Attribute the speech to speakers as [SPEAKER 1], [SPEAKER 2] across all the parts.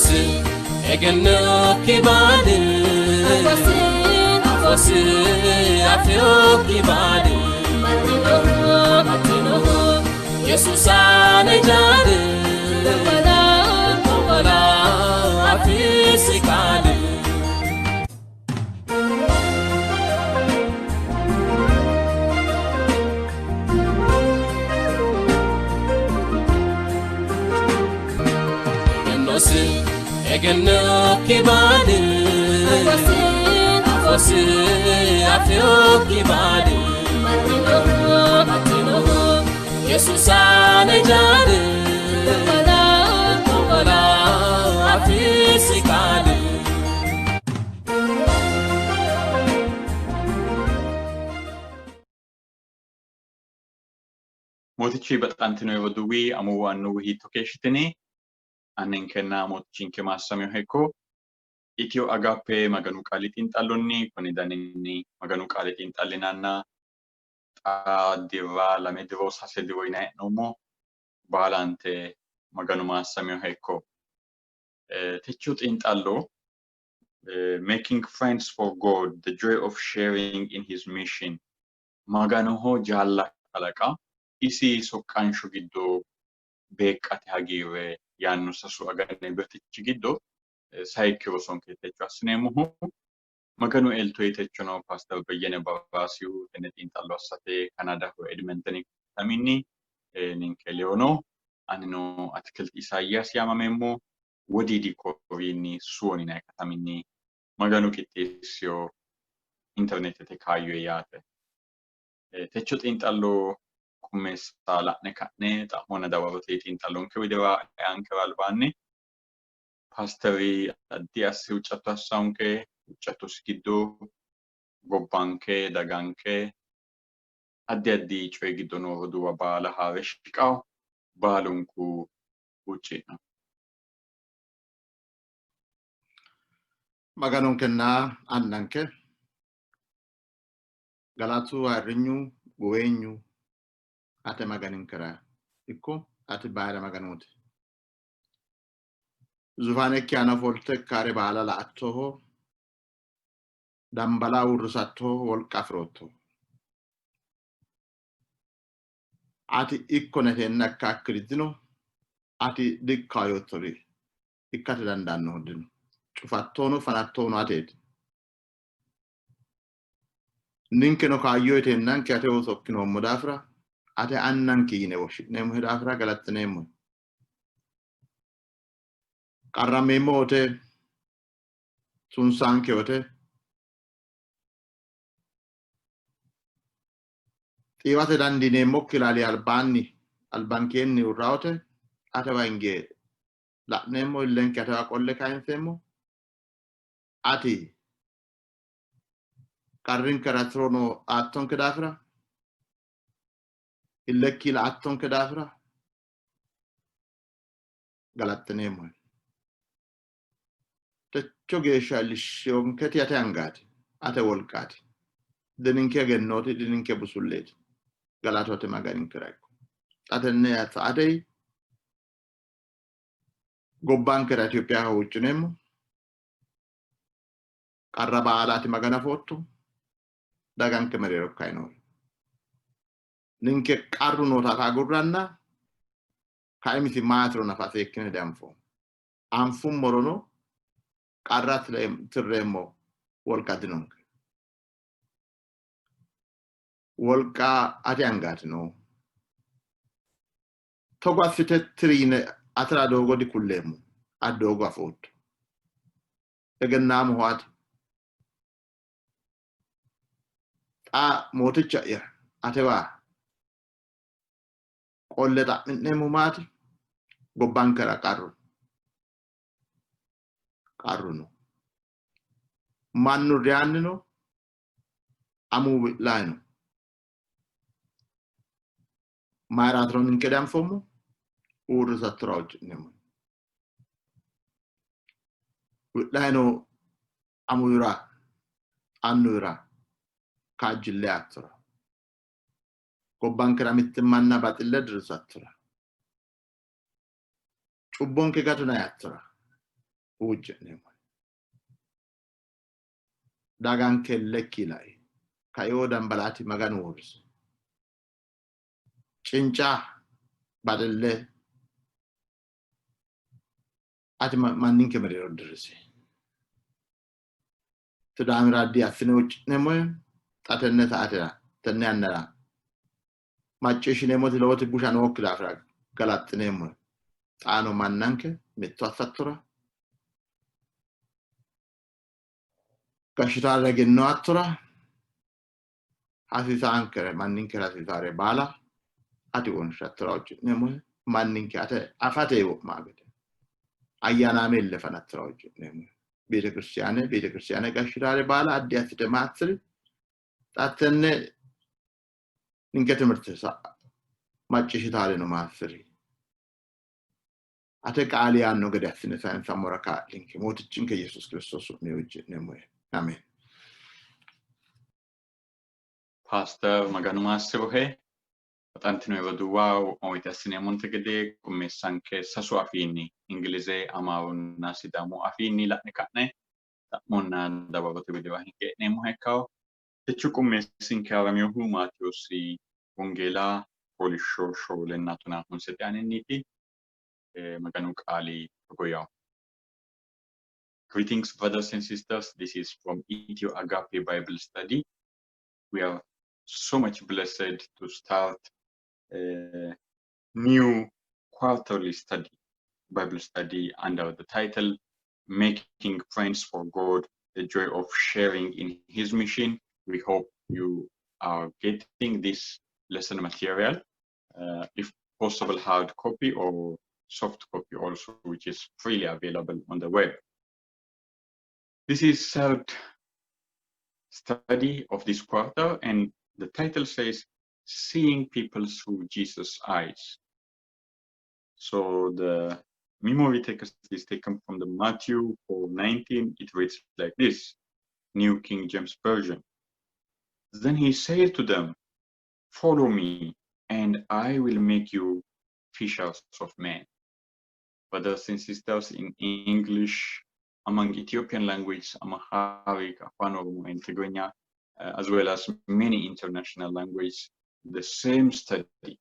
[SPEAKER 1] Egennosi egennokki baali afosi afiyokki baali baxxinohu Yesuusa ne jaali gongola afisi qaali. Egennosi egennokki baali afosi afiyokki baali baxxinohu Yesuusa ne jaali gongola afisi qaali.
[SPEAKER 2] Mootichi baxantino roduuwi, amuwu, annuwu hiitto keeshshitini? Anninkenna Mootichinke maassaminoha ikko. Itiyo Agape Maganu Qaali xiinxallonni konni daninni Maganu Qaale xiinxallinanna xa dirra lame diro sase diro yinanni hee'noommo. Baalante Maganu maassaminoha ikko. Techo xiinxallo Making Friends for God, the Joy of Sharing in His Mission, Maganoho jaalla kalaqa, isi soqqansho giddo beeqqate hagiirre yaanno sasu agani birxichi giddo sayikki rosonke techo assineemmohu. Maganu elto techono Paaster Beyyene Baraasihu tenne xiinxallo assate Kanaadaho Edmenteni kataminni ninke ledo anino Atikilti Isaayyaas yaamameemmo Wodiidi Kooriyinni Suwon yinanni kataminni Maganu qixxeessino interneetete kaayyo yaate. Techo xiinxallo qummeessa la'ne ka'ne xa'monna dawarote xiinxallonke widira eankera albaanni paasteri addi asse huuccatto assawonke, huuccattosi giddo gobbanke, daganke, addi addi coyi giddo noo roduuwa baala haa're shiqawo, baalunku huucci'no.
[SPEAKER 3] Maganonkenna Annanke, galatu, ayirrinyu, guweenyu ate Maganinkera ikko, ati bayira Maganooti. Zufaanekki aana ofolte kaare baala la''attoho, dambala uurrisattoho, wolqa afi'roottoho. Ati ikkona yiteenna ikkaakkiri dino, ati dikkawo yoottori ikkate dandaannohu dino. Cufattohuno fanattohuno ateeti. Ninkeno kaayyo yiteennanke ate ooso ikkinoommo daafira ate annanke yine woshshi'neemmohe daafira galattineemmohe. Qarrammeemmo wote, tunsaanke wote, xiiwate dandiineemmokki ilaali albaanni albankeenni uurra wote atewa hinge la'neemmo, illenke atewa qolle kayinseemmo. Ati qarrinkera tirono aattonke daafira, illekki la''attonke daafira galaxxineemmohe. Techo geeshsha iillishshiyonketi ate angaati, ate wolqaati. Dininke egennooti, dininke busulleeti. Galatu ate Maganinkera ikko. Xa tenne saatey gobbankera Itophiyaho huuccineemmo. Qarra baala ati Maganu afootto, daganke mereero kainoori. Ninke qarru noota afa agurranna kaimisi maatiro nafa seekkine dianfoommo. Anfummorono qarra tirreemmo wolqa dinonke. Wolqa ate angaati noohu. Togo assite tiri yine atera doogo dikulleemmo. Ati doogo afootto. Egennaamoho ati. Xa mooticha'ya atewa qolle xa'mi'neemmohu maati? Gobbankera qarru qarru no. Mannu reyaanni no, amuwu wi'layi no. Mayiraatiro ninke dianfoommo, uurrisattora huucci'neemmo. Wi'layi no amuwira, annuwira kaajjille aattora. Gobbankera mittimmanna baxille dirrisattora. Cubbonke gatona yaattora. huucci'neemmo. Daganke lekki lai kaio dambalaati Maganu uurrisi. Cinca baxille ati manninke mereero dirrisi. Sidaamira addi assine huucci'neemmo. Xa tenne saatera tenne yannara macciishshineemmoti lowoti busha nookki daafira galaxxineemmo. Xaano mannanke mitto assattora gashshitaare egenno attora hasiisaankere manninkera hasiisaare baala ati wonshattora huucci'neemmo. Manninke ate afate wo'maa gede ayyaanaame ille fanattora huucci'neemmo. Beetekiristiyaane beetekiristiyaane gashshitaare baala addi assite maassiri. Xa tenne ninke timirte macciishshitaareno maassiri. Ate qaali yaanno gede assine sayinsammora kaa'linke. Mootichinke Yesuus Kiristoos su'minni huucci'neemmo. Ameen.
[SPEAKER 2] Paaster Maganu maassirohe. Baxantino roduuwa wo'ma woyte assineemmonte gede qummeessanke sasu afiinni Ingilize, Amaarunna Sidaamu afiinni la'ne ka'ne xa'monna dawarote widira hinge e'neemmoha ikkawo. Techo qummeessinke haraminohu Maatewoosi Wongeela fooliishsho shoolenna tonaa honsete aaninniiti. Maganu qaali togo yawo. Greetings, brothers and sisters. This is from Ethio Agape Bible Study. We are so much blessed to start a new quarterly study, Bible study under the title Making Friends for God, the Joy of Sharing in His Mission. We hope you are getting this lesson material, if possible hard copy or soft copy also, which is freely available on the web. This is third study of this quarter, and the title says, Seeing People Through Jesus' Eyes. So the memory text is taken from the Matthew 4:19. It reads like this, New King James Version. Then he said to them, Follow me, and I will make you fishers of men. Brothers and sisters, in English, among Ethiopian language, Amharic, Afan Oromo, and Tigrinya, as well as many international languages, the same study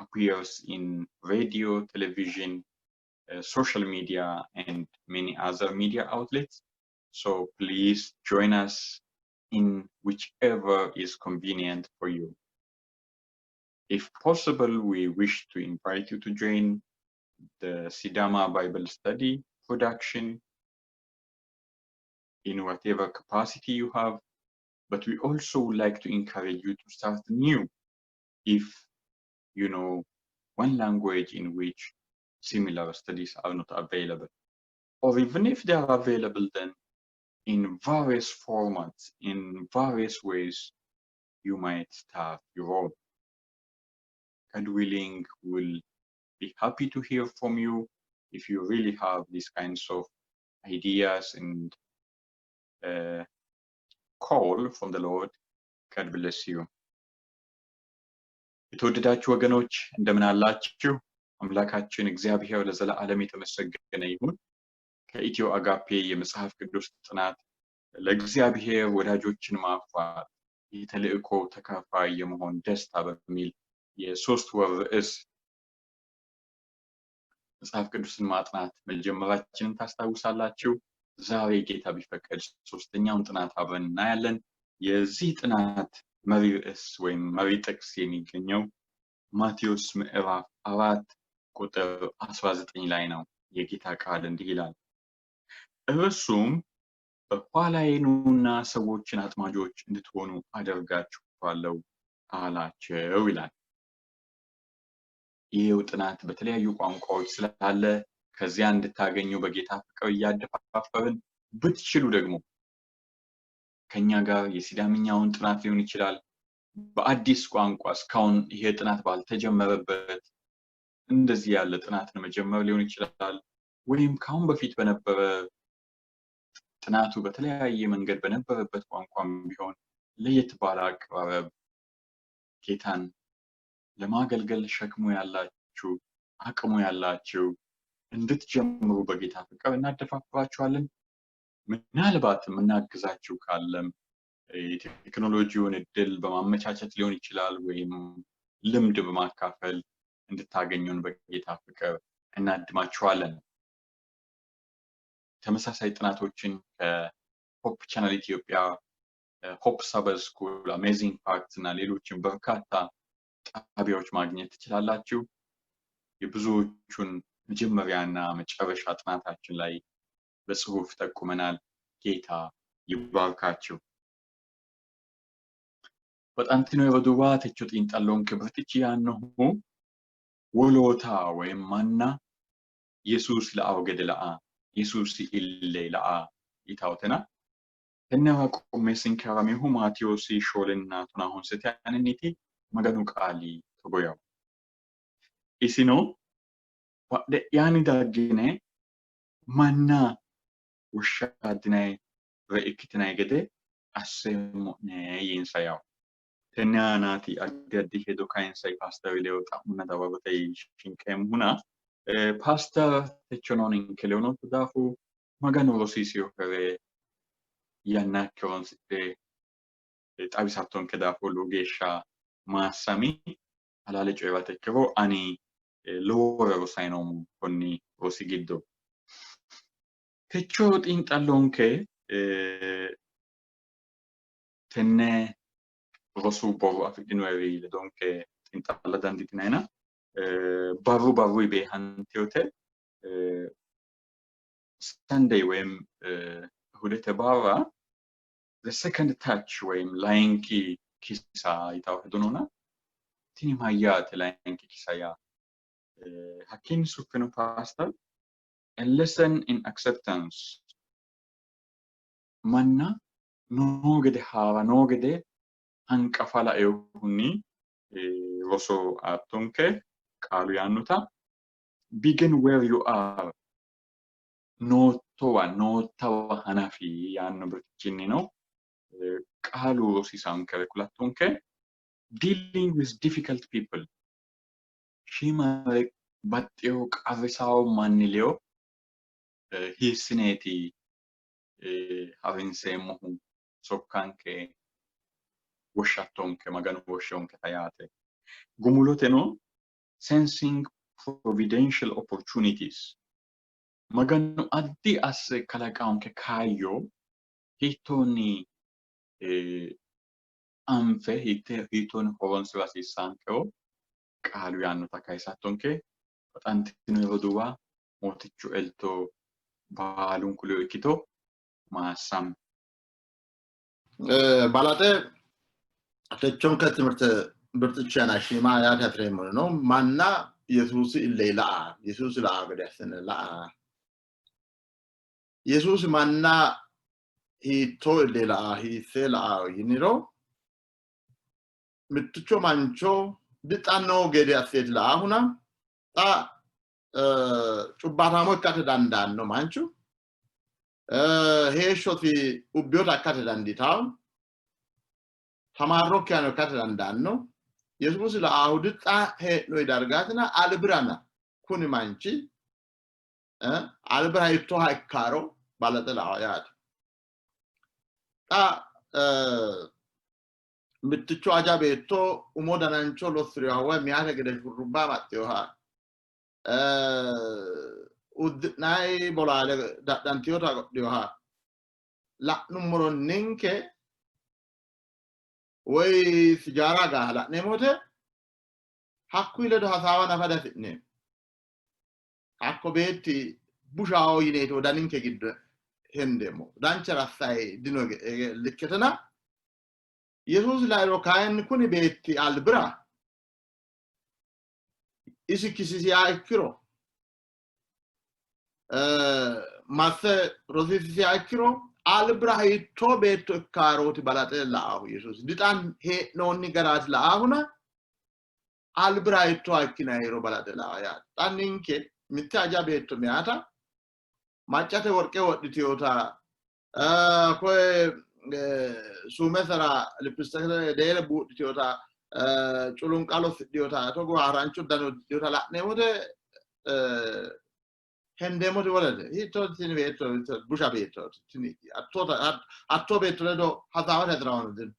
[SPEAKER 2] appears in radio, television, social media, and many other media outlets. So please join us in whichever is convenient for you. If possible, we wish to invite you to join the Sidama Bible Study production in whatever capacity you have, but we also would like to encourage you to start new if you know one language in which similar studies are not available, or even if they are available, then in various formats, in various ways, you might start your own. God willing, we'll be happy to hear from you if you really have these kinds of ideas and call from the Lord. God bless you. የተወደዳችሁ ወገኖች እንደምን አላችሁ? አምላካችን እግዚአብሔር ለዘላለም የተመሰገነ ይሁን። ከኢትዮ አጋፔ የመጽሐፍ ቅዱስ ጥናት ለእግዚአብሔር ወዳጆችን ማፍራት የተልእኮ ተካፋይ የመሆን ደስታ በሚል የ3 ወር ርዕስ መጽሐፍ ቅዱስን ማጥናት መጀመራችንን ታስታውሳላችሁ። ዛሬ ጌታ ቢፈቅድ ሶስተኛውን ጥናት አብረን እናያለን። የዚህ ጥናት መሪ ርዕስ ወይም መሪ ጥቅስ የሚገኘው ማቴዎስ ምዕራፍ 4 ቁጥር 19 ላይ ነው። የጌታ ቃል እንዲህ ይላል፣ እርሱም በኋላዬ ኑና ሰዎችን አጥማጆች እንድትሆኑ አደርጋችኋለሁ አላቸው ይላል። ይህው ጥናት በተለያዩ ቋንቋዎች ስላለ ከዚያ እንድታገኙ በጌታ ፍቅር እያደፋፈርን፣ ብትችሉ ደግሞ ከኛ ጋር የሲዳምኛውን ጥናት ሊሆን ይችላል፣ በአዲስ ቋንቋ እስካሁን ይሄ ጥናት ባልተጀመረበት እንደዚህ ያለ ጥናትን መጀመር ሊሆን ይችላል፣ ወይም ከአሁን በፊት በነበረ ጥናቱ በተለያየ መንገድ በነበረበት ቋንቋም ቢሆን ለየት ባለ አቀራረብ ጌታን ለማገልገል ሸክሙ ያላችሁ፣ አቅሙ ያላችሁ እንድትጀምሩ በጌታ ፍቅር እናደፋፍራችኋለን። ምናልባት የምናግዛችሁ ካለም የቴክኖሎጂውን እድል በማመቻቸት ሊሆን ይችላል፣ ወይም ልምድ በማካፈል እንድታገኙን በጌታ ፍቅር እናድማችኋለን። ተመሳሳይ ጥናቶችን ከ Hope Channel ኢትዮጵያ፣ Hope Sabbath School፣ Amazing Facts እና ሌሎችን በርካታ ጣቢያዎች ማግኘት ትችላላችሁ። የብዙዎቹን መጀመሪያና መጨረሻ ጥናታችን ላይ በጽሁፍ ጠቁመናል። ጌታ ይባርካችሁ። Baxantino roduuwa techo xiinxallonke birxichi yaannohu woloota ወይም manna Yesuusi la'awo gede la'a, Yesuusi ille la'a yitawotena tennewa qummeessinke haramihu Maatiyoosi 4:15 aaninniiti Maganu qaali togo yawo. Isino badhe'yaanni daggine manna woshshaaddinayire ikkitinanni gede asseemmo'ne yiinsa yawo. Tenne aanaati addi addi hedo kayinsayi paasteri ledo xa'monna dawarote shinqeemmohuna paaster techo noo ninke ledo nootto daafo Maganu rosiisinohere yannakki horonsidhe xawisattonke daafo lowo geeshsha maassami. Halaale coyi'rate ikkiro ani lowore rosayi noommo konni rosi giddo. Techo xiinxallonke tenne rosu borro afidhinoeri ledonke xiinxalla dandiitinayina barru barru beehantinote Sunday ወይም እሁድete barra the second touch ወይም layinki kisa yitawo hedo noona tini mayyaate layinki kisa yaa? Hakkiinni suffino paaster a lesson in acceptance manna noo gede haara noo gede hanqafa lainohunni roso aattonke qaalu yaannota begin where you are noottowa noottawa hanafi yaanno birxichinni no qaalu rosiisaankere kulattonke dealing with difficult people shiimare baxxewo qarrisawo manni ledo hiissineeti harinseemmohu sokkanke woshshattonke Maganu woshshewonketa yaate. Gumuloteno sensing providential opportunities Maganu addi asse kalaqawonke kaayyo hiittoonni anfe hiittoonni horonsira hasiissaankero qaalu yaannota kayisattonke. Baxantino roduuwa Mootichu elto baalunku ledo ikkito maassamme.
[SPEAKER 3] Balaxe techonke timirte birxichi aana shiima yaate hasireemmori no. Manna Yesuusi ille la'a, Yesuusi la'a gede assine la'a. Yesuusi manna hiittoo ille la'a, hiissee la'a yiniro mitticho mancho dixxa noo gede asseeti la'ahuna xa cubbaataamo ikkate dandaanno manchu heeshshosi ubbiyota ikkate dandiitawo tamaarrokkihano ikkate dandaanno. Yesuusi la'aahu dixxa hee'noyi dargaatina albirana kuni manchi albira hiittooha ikkaaro balaxe lao yaate. Xa mitticho aja beetto umo danancho lossi'rinoha woy meyate gede shurrubba amaxxinoha uddi'nayi bolaale dadhantinota qodhinoha la'nummoro ninke woy sijaara agaaha la'neemmo wote hakkuyi ledo hasaawa nafa dihafi'neemmo. Hakko beetti bushaho yineeti wodaninke giddo hendeemmo. Dancha rassayi dino likketena Yesuusi lairo kayinni kuni beetti albira isi kisisiha ikkiro masse rosiisisiha ikkiro albira hiittoo beetto ikkaarooti balaxe la'ahu Yesuusi dixan hee'noonni garaati la'ahuna albira hiittooha ikkinayiro balaxe la'a yaate. Xa ninke mitte aja beetto meyaata maccate worqe wodhiteyota koye suumesera lipisteke deere buudhiteyota culunqa lossidhiyota togo harancho uddano uddidhiyota la'neemmo wote Hendeemmoti wolete. Hiittoo tini beetto busha beettooti. Tini hattoo beetto ledo hasaawate hasi'raano dino.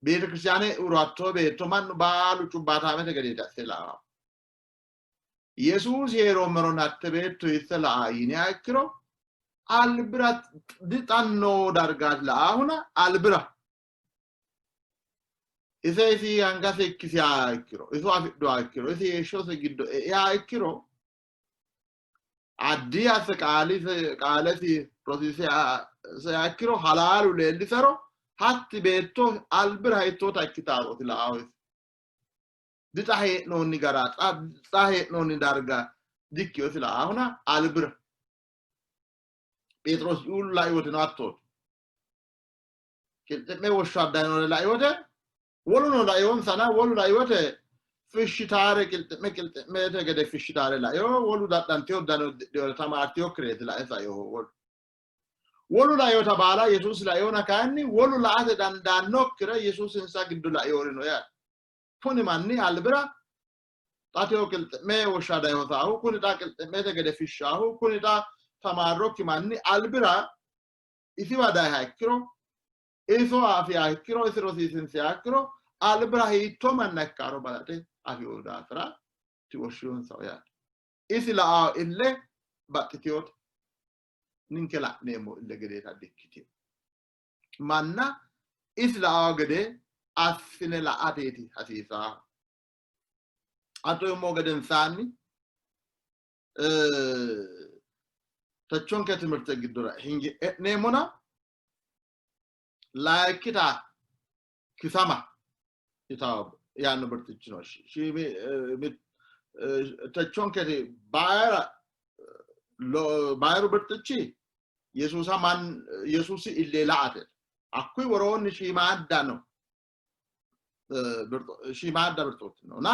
[SPEAKER 3] Beetekiristiyaane uro hattoo beetto mannu baalu cubbaataamete gedeeti asse la''anno. Yesuusi hee'roommero hatte beetto hiisse la'a yiniha ikkiro albira dixanno dargaati la'aahuna albira ise isi angase ikkisiha ikkiro iso afidhuha ikkiro isi heeshshose giddo e'iha ikkiro addi asse qaalesi rosiisiha ikkiro halaalu leellisero hatti beetto albira hiittoota ikkitarooti la'ahu isi. Dixa hee'noonni gara xa hee'noonni darga dikkiyo isi la'ahuna albira. Pheexiroosi cuullu lai woteno hattooti. Qilxi'me woshsho addayi noore lai wote woluno laionsana wolu lai wote fishshitaare qilxi'me qilxi'mete gede fishshitaare laio wolu dadhantiyo uddano uddidhinore tamaartiyokkireeti lae sainohu wolu. Wolu laiota baala Yesuusi laiona kayinni wolu la''ate dandaannokkire Yesuusi insa giddo laiori no yaate. Kuni manni albira xa teyo qilxi'me woshshaadayi hosaahu, kuni xa qilxi'mete gede fishshaahu, kuni xa tamaarrokki manni albira isiwa dayiha ikkiro, iso afiha ikkiro, isi rosiisinsiha ikkiro, albira hiittoo manna ikkaro balaxe afino daafira tiwoshshiyonsaho yaate. Isi la'ao ille baxxitinote. Ninke la'neemmo ille gedeeta dikkitino. Manna isi la'ao gede assine la''ateeti hasiisaahu. Hatto yummo gedensaanni techonke timirte giddora hinge e'neemmona layikkita kisama yitawo yaanno birxichi no. Techonketi bayira bayiru birxichi Yesuusa man Yesuusi ille la''ate. Hakkuyi woroonni shiimaadda no. Shiimaadda birxooti no. Na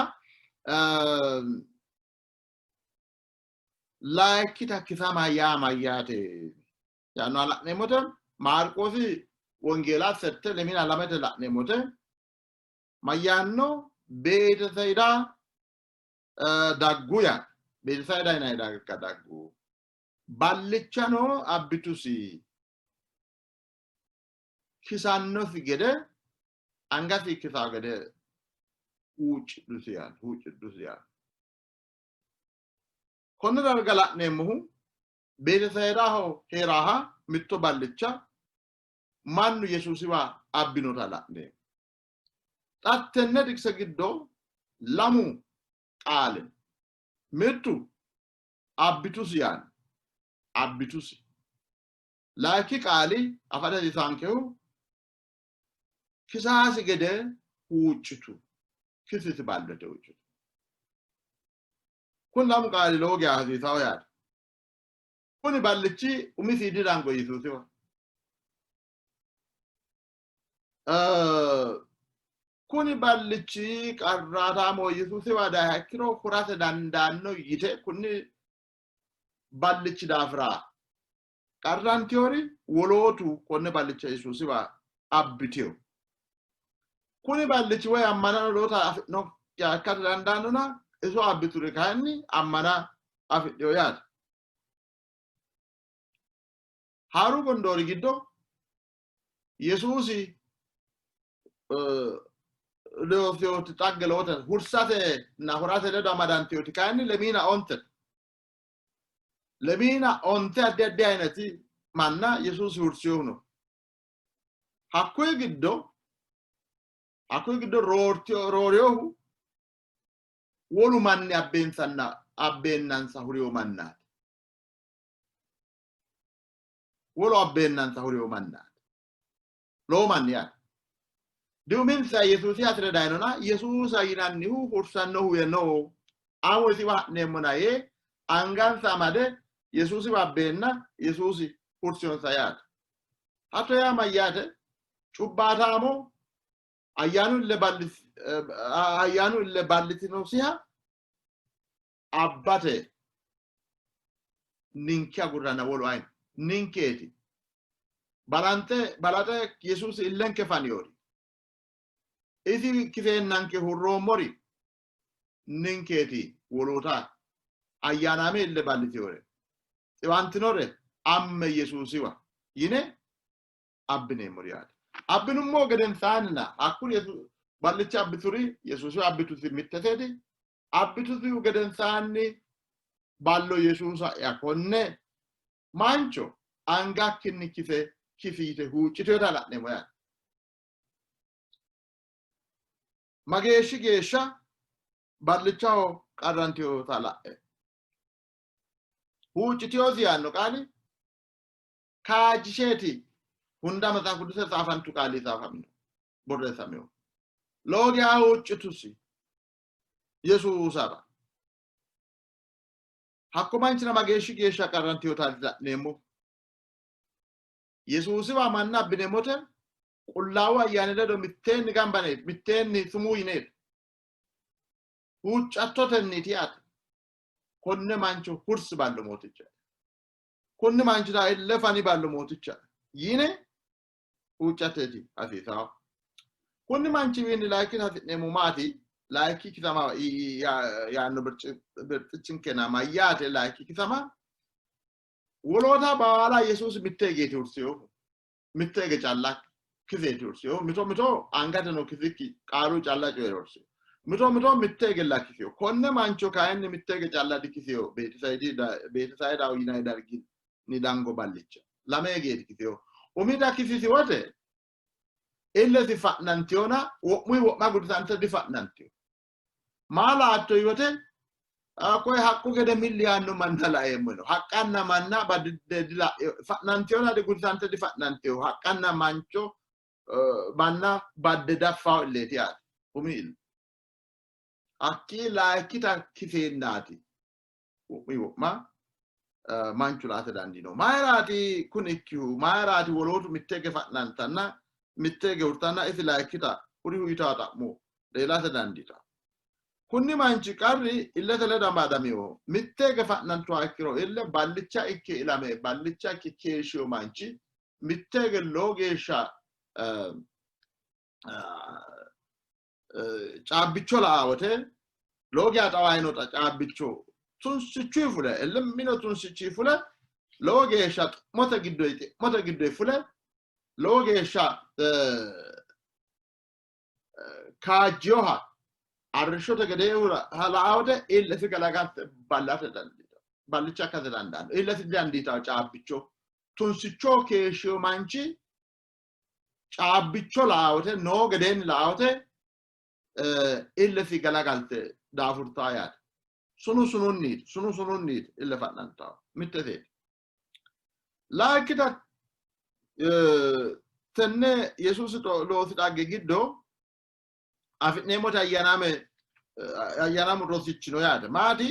[SPEAKER 3] Layikkita kisama yaa mayyaate? Yaannoha la'neemmote Maarqoosi Wongeela sette lemina lamete la'neemmote mayyaanno Beetesayida daggu yaanno. Beetesayida yinanni darga daggu. Ballichano abbitusi. Kisannosi gede angasi kisaa gede huuccidhusi yaanno. Huuccidhusi yaanno. Konne darga la'neemmohu Beetesaydaho hee'raha mitto ballicha mannu Yesuusiwa abbinota la'neemmo. Xa tenne xiqise giddo lamu qaali mittu abbitusi yaanno. Abbitusi. Layinki qaali afate hasiisaankehu kisaasi gede huuccitu. Kisisi ballote huuccitu. Kuni lamu qaali lowo geya hasiisaho yaate. Kuni ballichi umisi didango Yesuusiwa. Kuni ballichi qarraataamo Yesuusiwa dayiha ikkiro hurate dandaanno yite kunni ballichi daafira qarrantiyori wolootu konne ballicha Yesuusiwa abbitino. Kuni ballichi woy ammanano lowota afi'nokkiha ikkate dandaannona iso abbituri kayinni ammana afidhino yaate. Haaru gondoori giddo Yesuusi loosinoti xagge lowote hursatenna hurate ledo amadantinoti kayinni lemiina ontete. Lemiina onte addi addi ayinati manna Yesuusi hursinohu no. Hakkuyi giddo hakkuyi giddo roorinohu wolu manni abbeensanna abbeennansa hurino mannaati. Wolu abbeennansa hurino mannaati. Lowo manni yaate. Diuminsa Yesuusi hasi're dayinona Yesuusa yinannihu hursannohu no amo isiwa ha'neemmona yee angansa amade Yesuusiwa abbeenna Yesuusi hursinonsa yaate. Hatto yaa mayyaate? Cubbaataamo ayyaanu ille ballis ayyaanu ille ballitinosiha abbate ninke agurranna wolu ayino ninkeeti. Balanxe balaxe Yesuusi illenke faniyori isi kiseennanke hurroommori ninkeeti woloota Ayyaanaame ille ballitewore xiwantinore amme Yesuusiwa yine abbineemmori yaate. Abbinummo gedensaanna hakkuri ballicha abbituri Yesuusiwa abbitusi mitteteeti. Abbitusihu gedensaanni ballo Yesuusa'ya konne mancho angakkinni kise kisi yite huuccitewota la'neemmo yaate. Mageeshshi geeshsha ballichaho qarrantinota la'e. Huuccitinosi yaanno qaali kaajjisheeti hunda Maxaafu Qidduuse xaafantu qaali xaafamino borreessamino. Lowo geya huuccitusi Yesuusara. Hakko manchira mageeshshi geeshsha qarrantinota la'neemmo. Yesuusiwa manna abbineemmote Qullaawu Ayyaani ledo mitteenni gamba yineeti, mitteenni sumuu yineeti. Huuccattotenniiti yaate. Konne mancho hursi ballo Mooticha. Kunni manchira ille fani ballo Mooticha yine huuccatteeti hasiisawo. Kunni manchiwiinni layikki hasi'neemmo maati? Layikki kisama yaanno birxichinkena mayyaate layikki kisama? Woloota baala Yesuusi mitte higeeti hursinohu. Mitte hige calla kiseeti hursinohu. Mito mito angateno kisikki qaalu calla coyi're hursino. Mito mito mitte higella kisino. Konne mancho kayinni mitte hige calla dikisino. Beetisayidaho yinanni darginni dango ballicha. Lame higeeti kisinohu. Umita kisisi wote illesi fa'nantiyona wo'muyi wo'ma gudisante difa'nantiyo. Maa laatto yote koye haqqu gede milli yaanno manna laeemmo no. Haqqanna manna fa'nantiyona digudisante difa'nantiyo. Haqqanna mancho manna badde daffaho illeeti yaate. Umi ille. Hakkii layikkita kiseennaati wo'muyi wo'ma manchu laate dandiino. Mayiraati kun ikkihu? Mayiraati wolootu mitte hige fa'nantanna mitte hige hurtanna isi layikkita hurihu yitaa xa'mo leelate dandiita. Kunni manchi qarri illete ledo amadaminoho. Mitte hige fa'nantuha ikkiro ille ballicha ikke ilame ballicha ikke keeshshiyo manchi mitte hige lowo geeshsha caabbicho la'a wote lowo geya xawainota caabbicho tunsichuyi fule illimmino tunsichi fule lowo geeshsha xi'mote giddoyi xi'mote giddoyi fule lowo geeshsha kaajjiyoha arrishshote gedeehura la'a wote illesi galagalte ballate dandiita ballicha ikkate dandaanno illesi didandiitawo caabbicho tunsicho keeshshiyo manchi caabbicho laote noo gedeenni laote illesi galagalte daafurtaa yaate. Sunu sununniiti, sunu sununniiti ille fa'nantawo mitteteeti. Layikkita tenne Yesuusi loosi dhagge giddo afi'neemmoti ayyaanaame ayyaanaamu rosichi no yaate. Maati?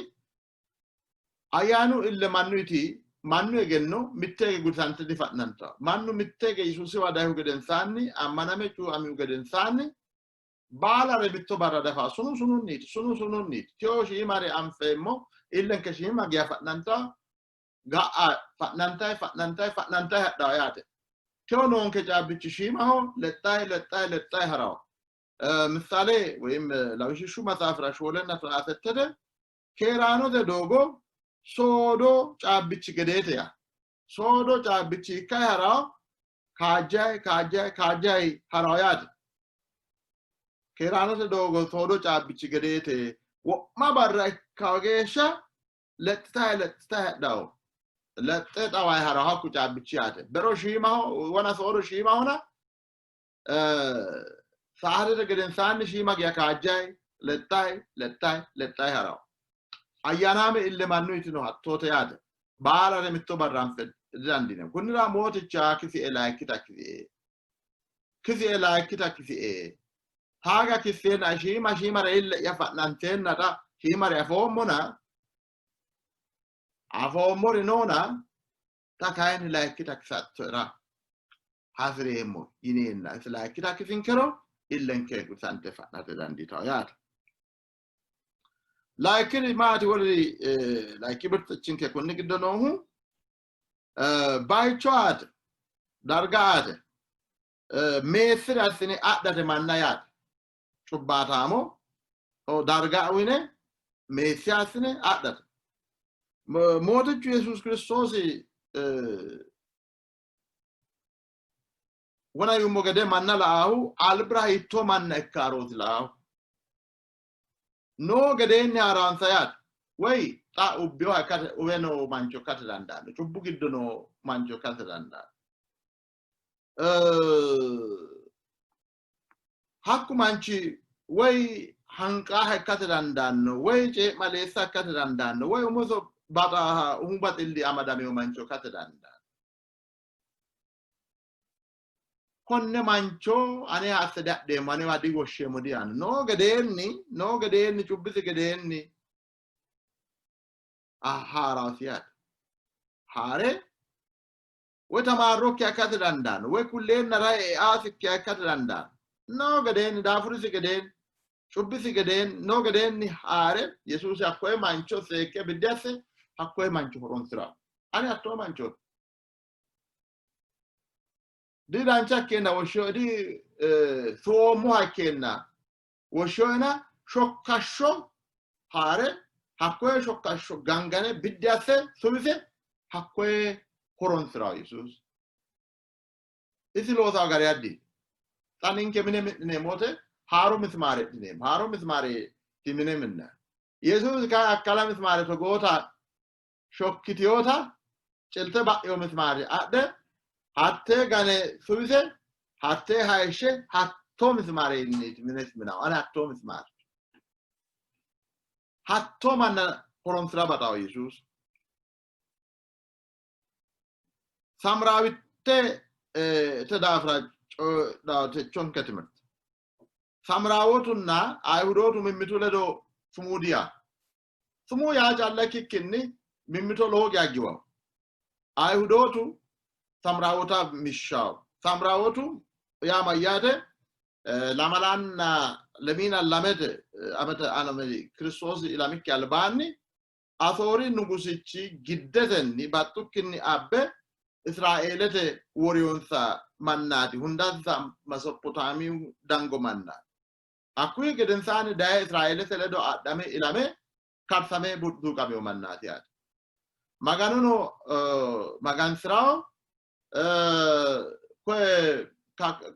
[SPEAKER 3] Ayyaanu ille mannuyti mannu egenno mitte hige gudisante difa'nantanno. Mannu mitte hige Yesuusiwa dayihu gedensaanni ammaname cuuamihu gedensaanni baalare mitto barra dafa sunu sununniiti sunu sununniiti. Teyo shiimare anfeemmo illenke shiima geya fa'nantawo ga'a fa'nantayi fa'nantayi fa'nantayi hadhawo yaate. Teyo noonke caabbichi shiimaho lexxayi lexxayi lexxayi harawo. ምሳሌ ወይም lawishshu maxaafira shoolenna tonaa settete keeraanote doogo soodo caabbichi gedeete yaa. Soodo caabbichi ikkayi harawo kaajjayi kaajjayi kaajjayi harawo yaate. Keeraanote doogo soodo caabbichi gedeete wo'ma barra ikkawo geeshsha lexxitayi lexxitayi hadhawo. Lexxe xawayi harawo hakku caabbichi yaate. Bero shiimaho wona soodo shiimahona saatete gedensaanni shiima geya kaajjayi lexxayi lexxayi lexxayi harawo. Ayyaanaame ille mannu yitino hattoote yaate. Baalare mitto barra anfe didandiineemmo. Kunnira Mooticha kisie layikkita kisie. Kisie layikkita kisie. Taaga kisseenna shiima shiimare ille'ya fa'nanteenna xa shiimare afoommona afoommori noona xa kayinni layikkita kisattoera hasi'reemmo yineenna isi layikkita kisinkero illenke gudisante fa'nate dandiitawo yaate. Layikkiri maati woliri layikki birxichinke kunni giddo noohu bayicho aate darga aate meessire assine adhate manna yaate cubbaataamo darga uyine meessi assine adhate. Mootichu Yesuusi Kiristoosi wona yuummo gede manna la'aahu albira hiittoo manna ikkaarooti la'aahu. Noo gedeenni haaraansa yaate. Woy xa ubbiyoha ikkate uwe noo mancho ikkate dandaanno. Cubbu giddo noo mancho ikkate dandaanno. Hakku manchi woy hanqaaha ikkate dandaanno, woy cee'maleessa ikkate dandaanno, woy umoso baxaaha umu baxilli amadamino mancho ikkate dandaanno. Konne mancho ane asse diadheemmo, anewa diwoshsheemmo diyaanno. Noo gedeenni, noo gedeenni, cubbisi gedeenni haaraasi yaate. Haare woy tamaarrokkiha ikkate dandaanno, woy kulleenna rahe eaasikkiha ikkate dandaanno. Noo gedeenni, daafurisi gedeenni, cubbisi gedeenni, noo gedeenni haare Yesuusi hakkoye mancho seekke biddi asse hakkoye mancho horonsi'ranno. Ani hattoo manchooti. Di dancha ikkeenna woshsho di suwoommoha ikkeenna woshshoena shokkashsho haare hakkoye shokkashsho gangane biddi asse suwise hakkoye horonsi'rawo Yesuusi. Isi loosawo gari addi. Xa ninke mine mi'nineemmo wote haaro misimaare hidhineemmo. Haaro misimaare mine minna. Yesuusi kayi akkala misimaare togoota shokkitiyota cilte ba'ino misimaare adhe hattee gane suwise hattee hayishshe hattoo misimaarenniiti minesi minawo. Ani hattoo misimaare. Hattoo manna horonsira baxawo Yesuusi. Samraawitte te daafira coyidhawo techonke timirte. Samraawootunna Ayihudootu mimmitu ledo sumuu diyaa. Sumuu yaa calla ikkikkinni mimmito lowo geya giwawo. Ayihudootu Samraawoota mishshawo. Samraawootu yaa mayyaate? Lamalanna lemiina lamete amete aname Kiristoosi ilamikki albaanni Asoori nugusichi giddetenni baxxukkinni abbe Israeelete woriyonsa mannaati, hundansa Mesophotaamiyu dango mannaati. Hakkuyi gedensaanni daye Israeelete ledo adhame ilame karsame burduuqamino mannaati yaate. Maganuno magansi'rawo koye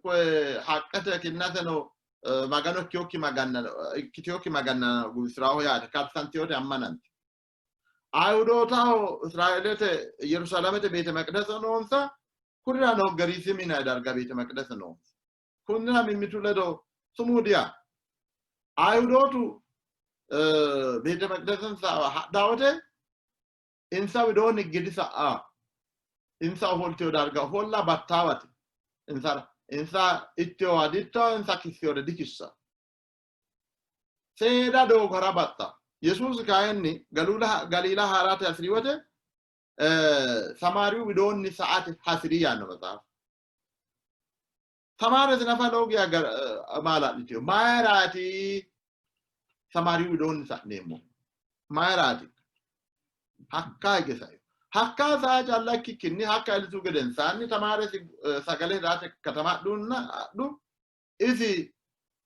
[SPEAKER 3] koye haqqete kinnateno Magano ikkinokki maganna ikkitinokki maganna guwisi'raho yaate karsantinote ammanante. Ayihudootaho Israeelete Yerusaalamete beete meqdese noonsa, kurira noo Geriizimi yinanni darga beete meqdese noonsa. Kunnira mimmitu ledo sumuu diyaa. Ayihudootu beete meqdesensa hadhaa wote insa widoonni gidi sa''a, insa ofoltino darga ofolla battaawate. Insara insa itteyowa diittawo, insa kisseyore dikissanno. Seeda doogo ha'ra baxxa. Yesuusi kayinni Galiila ha'rate hasi'ri wote Samaariyu widoonni sa''ate hasi'ri yaanno maxaafu. Samaariyasi nafa lowo geya maala'litino. Mayiraati Samaariyu widoonni sa'neemmo? Mayiraati? Hakkaa hige saino. Hakkaa saa calla ikkikkinni hakka iillitu gedensaanni tamaaresi sagale hirate katama hadhunna hadhu. Isi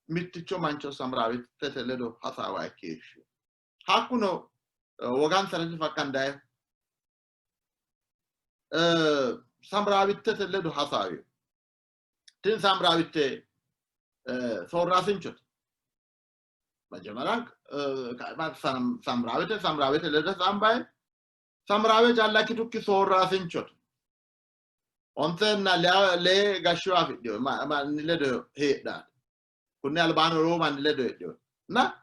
[SPEAKER 3] mitticho mancho Samiraawittete ledo hasaawa keeshshi. Hakkuno wogansara difakkan daye Samiraawittete ledo hasaawino. Tini Samiraawitte soorraasinchote. መጀመሪያ Samiraawete Samiraawete ledo hasaambaye Samiraawe calla ikkitukki soorraasinchote. Ontenna lee gashshiwa afidhino manni ledo heedhanno. Kunni albaanni lowo manni ledo heedhino. Na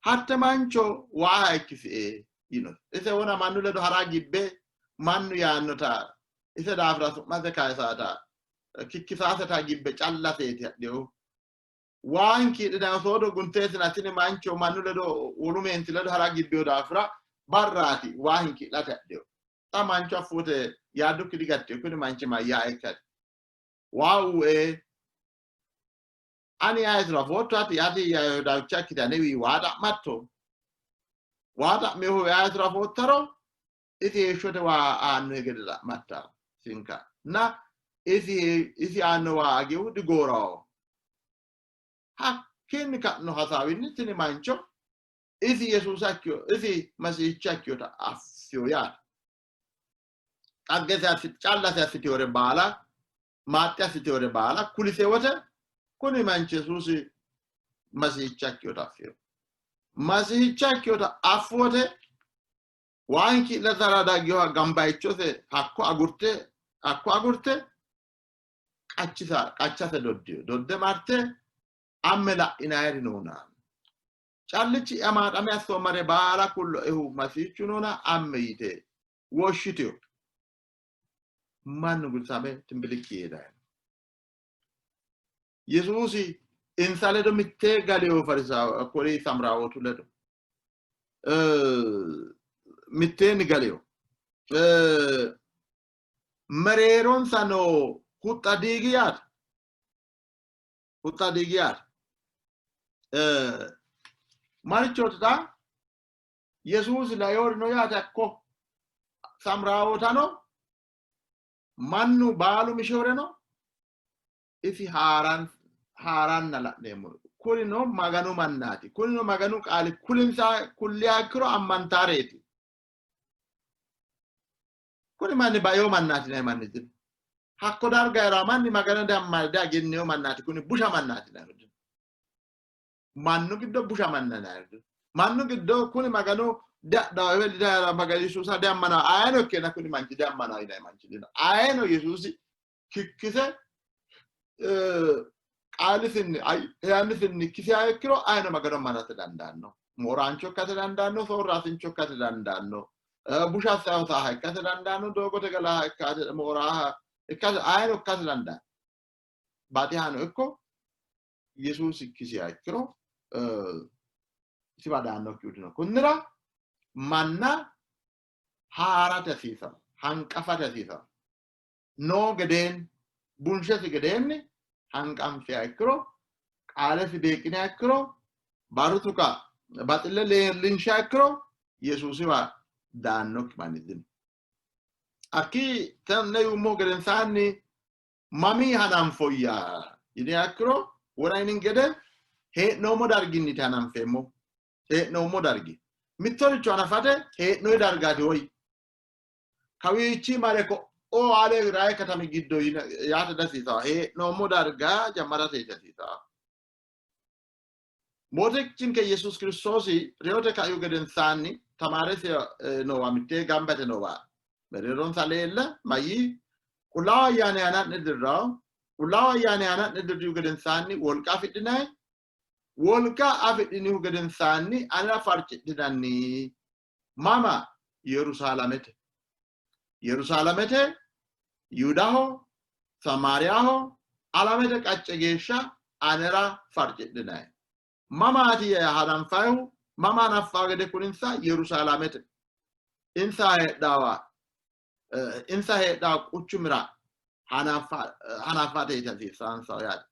[SPEAKER 3] hatte mancho waa hayikkisie yinose. Ise wona mannu ledo hara gibbe mannu yaannota ise daafira su'mase kayisaata kikkisaaseta gibbe callaseeti hadhinohu. Waa hinkiidhinanni soodo gunteetina tini mancho mannu ledo wolu meenti ledo hara gibbino daafira barraati waa hinkiidhate hadhino. Xa mancho affuute yaaddukki digattino kuni manchi mayyaa ikkate. Waa uue ani ayetiro afootto ati ati Yihudawicha ikkite anewi waa xa'matto. Waa xa'minohu ayetiro afoottaro isi heeshshote waa aannohe gede xa'matta sinka. Na isi isi aanno waa agihu digoorawo. Hakkiinni ka'no hasaawinni tini mancho Isi Yesuusa ikkiyo isi Masiihicha ikkiyota affiyo yaate. Xaggese callase assitiyore baala maaxxe assitiyore baala kulise wote kuni manchi Yesuusi Masiihicha ikkiyota affiyo. Masiihicha ikkiyota affu wote waa hinkii'latara daggiyoha gambayichose hakko agurte qachisa qachase doddiyo. Dodde marte amme la'inayiri noona. Callichi'ya maaxame assoommare baala kulloehu Masiichu noona amme yite woshshitiyo. Mannu gudisame timbilikki yee dayino. Yesuusi insa ledo mittee galeyo Farisaawo kuri Samraawootu ledo mitteenni galeyo. Mereeronsa noo huxxa diigi yaate. Huxxa diigi yaate. Marichooti xa Yesuusi layoorino yaate hakko Samraawootano mannu baalu mishooreno isi haaranna la'neemmo. Kurino Maganu mannaati. Kurino Maganu qaali kulinsa kulliha ikkiro ammantaareeti. Kuni manni baeo mannaati yinanni manni dino. Hakko darga hee'raa manni Magano diagenneyo mannaati. Kuni busha mannaati yinanni dino. Mannu giddo busha manna yinanni dino. Mannu giddo kuni Maganu diadhawo Maganu Yesuusa diammanawo ayeno ikkeena kuni manchi diammanawo yinanni manchi dino. Ayeno Yesuusi kikkise qaalisinni ayyaanisinni kisiha ikkiro ayino Magano ammanate dandaanno. Mooraancho ikkate dandaanno, soorraasincho ikkate dandaanno, busha assaha ikkate dandaanno, doogote galaha ikkate, mooraha ikkate, ayino ikkate dandaanno. Baxihano ikko Yesuusi kisiha ikkiro isiwa daannokkihu dino. Kunnira manna haarate hasiisanno, hanqafate hasiisanno. Noo gedeenni bunshesi gedeenni hanqanfiha ikkiro qaalesi beeqqiniha ikkiro barru tuqa baxille leellinshiha ikkiro Yesuusiwa daannokki manni dino. Hakkii tenne yuummohu gedensaanni mami hananfoyya yiniha ikkiro wora gede hee'noommo darginniiti hananfeemmo. Hee'noommo dargi. Mittoricho hanafate hee'noyi dargaati woy kawiichi mare ko'o ale rayi katami giddo yaate dasiisawa hee'noommo darga jammarate hasiisawa. Mootichinke Yesuus Kiristoosi reyote kaihu gedensaanni tamaaresi noowa mittee gambate noowa mereeronsa leelle mayyii Qullaawu Ayyaani aana'ne dirrawo Qullaawu Ayyaani aana'ne dirrihu gedensaanni wolqa afidhinayi wolqa afidhinihu gedensaanni anera farcidhinanni mama Yerusaalamete Yerusaalamete Yihudaho Samaariyaho alamete qacce geeshsha anera farcidhinayi. Mamaati hananfayihu mama hanaffaa gede kulinsa Yerusaalamete. Insa heedhaawa insa heedhaa quchumira hanafate hasiissansa yaate.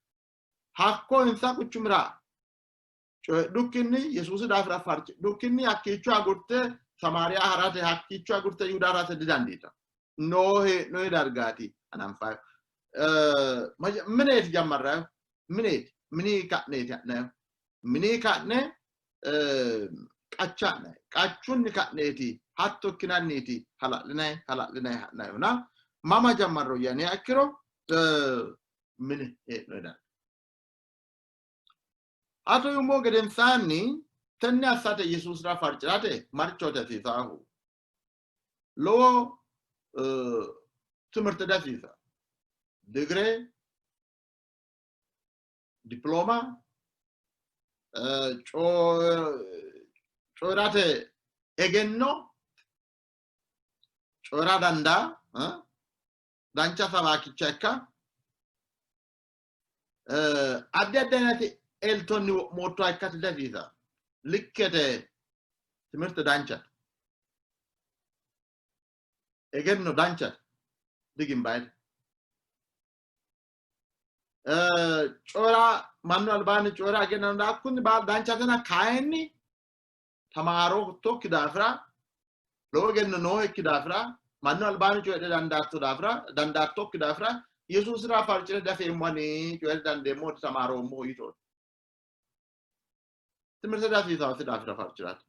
[SPEAKER 3] Hakko insa quchumira coyidhukkinni Yesuusi daafira farcidhukkinni hakkiicho agurte Samaariya harate hakkiicho agurte Yihuda harate didandiitanno. Noo hee'noyi dargaati hananfayihu. Mineeti jammarrayihu mineeti mini ka'neeti ha'nayihu mini ka'ne qacha ha'nayi qachunni ka'neeti hatto ikkinanniiti hala'linayi hala'linayi ha'nayihuna mama jammarro yaniha ikkiro mine hee'noyi darga. Hatto yummo gedensaanni tenne assate Yesuusira farci'rate marichooti hasiisaahu? Lowo timirte dihasiisa. Digire, dipilooma, coyi'rate egenno, coyi'ra dandaa, dancha sawaakicha ikka, addi addi aynati eltonni wo'moottoha ikkate dihasiisa. Likkete timirte danchate. Egenno danchate. Digimbayete. Coyira mannu albaanni coyira egenno hakkunni baal danchatena kayinni tamaaroottokki daafira lowo egenno noohekki daafira mannu albaanni coyidhe dandaatto daafira dandaattokki daafira Yesuusira farci're dafeemmo ani coyi're dandeemmo ditamaaroommo yitooti. Timirte dihasiisawo isi daafira farci'rate.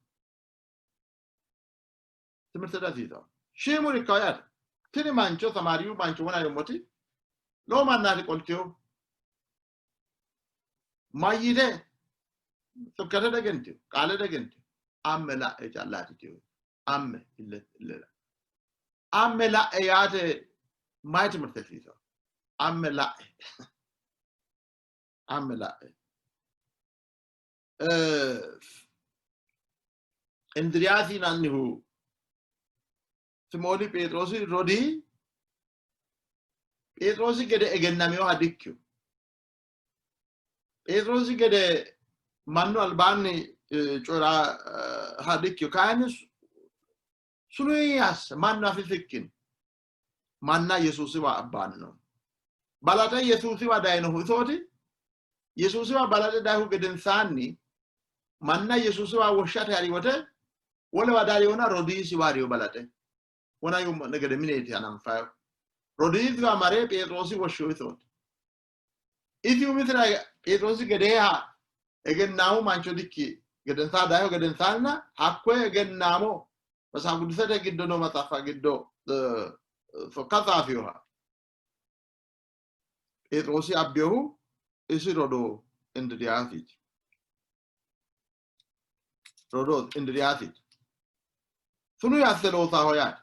[SPEAKER 3] Timirte dihasiisawo. Shiimuri ikkawo yaate. Tini mancho Samaariyu mancho wona yommoti lowo mannaati qoltino. Mayyite sibkate degentino, qaale degentino. Amme la'e callaati tiyo. Amme ille amme la'e yaate mayi timirte hasiisawo. Amme la'e. Amme la'e. Indiriyaasi yinannihu Simooni Pheexiroosi rodii Pheexiroosi gede egennaminoha dikkino. Pheexiroosi gede mannu albaanni coyi'raha dikkino. Kayinni sunuyi asse mannu afisikkinni manna Yesuusiwa abbanno. Balaxe Yesuusiwa dayinohu isooti. Yesuusiwa balaxe dayihu gedensaanni manna Yesuusiwa woshshate hari wote wolewa dayona rodiisiwa hariyo balaxe. Wona yuummo'ne gede mineeti hananfayo. Rodiisiwa mare Pheexiroosi woshshihu isooti. Isi umisira Pheexiroosi gedeeha egennaamu mancho dikki gedensaa dayihu gedensaanna hakkoye egennaamo Maxaafa Qidduusete giddo noo maxaafa giddo sokka xaafiyoha Pheexiroosi abbiyohu isi rodoo Indiriyaasiiti. Rodoo Indiriyaasiiti. Sunu yasse loosaho yaate.